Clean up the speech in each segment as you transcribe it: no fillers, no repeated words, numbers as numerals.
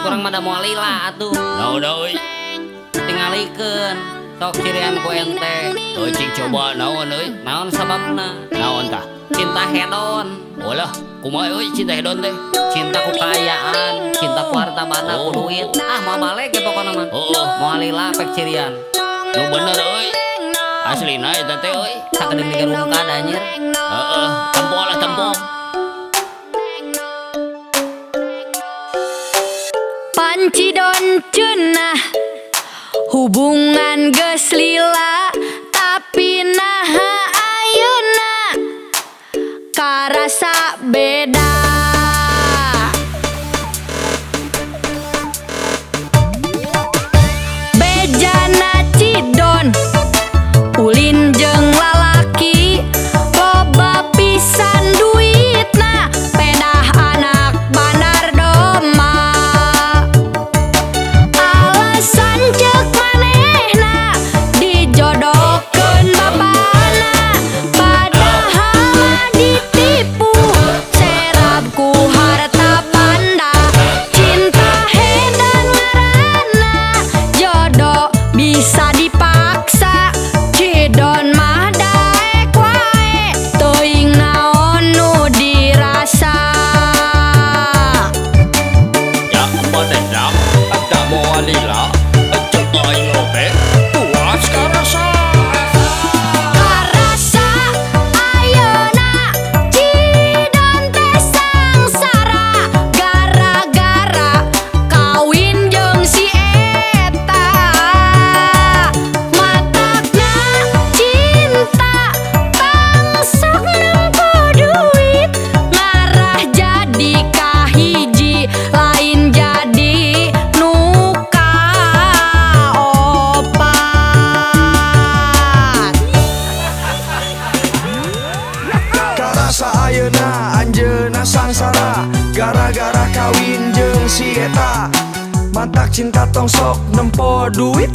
Cek urang mah da moal lila atuh. Naon euy? Tingalikeun sok cirian ku ente. Euy cing coba naon euy? Naon sababna? Naon tah? Cinta hedon. Olah, kumaha euy cinta hedon teh? Cinta ku kaayaan, cinta ku harta banda, ku duit. Ah, moal balik ge pokona mah. Heeh. Moal lila pek cirian. Nu bener euy. Aslina eta teh euy. Sakedeung digarungkad anjir. Heeh, tempo lah tempo. Pancidon cenah hubungan geus lila tapi naha ayeuna karasa beda. Bejana Cidon ulin jeung lalaki loba pisan duitna pedah anak bandar doma. Alasan ceuk manehna dijodohkeun bapana padahal mah ditipu serap ku harta banda. Cinta hedan ngaranna jodoh bisa dipaksa. Cidon mah daek wae teuing naon nu dirasa. Ya manehna ada moal lila cek aing lobe puas karasa. Karasa ayeuna Cidon teh sangsara gara-gara kawin jeung si eta. Matakna cinta tang sok nempo duit ngarah jadi kahiji lain jadi nu kaopat. Karasa ayeuna anjeunna sangsara gara-gara kawin jeung si eta. Mantak cinta tong sok nempo duit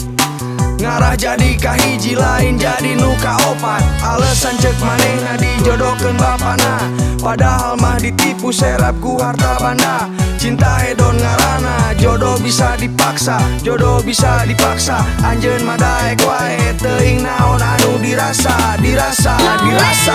ngarah jadi kahiji lain jadi nu kaopat. Alasan ceuk manehna dijodohkeun bapana padahal mah ditipu serap ku harta banda. Cinta hedon ngaranna jodoh bisa dipaksa, jodoh bisa dipaksa. Anjeun mah daek wae teuing naon anu dirasa, dirasa, dirasa.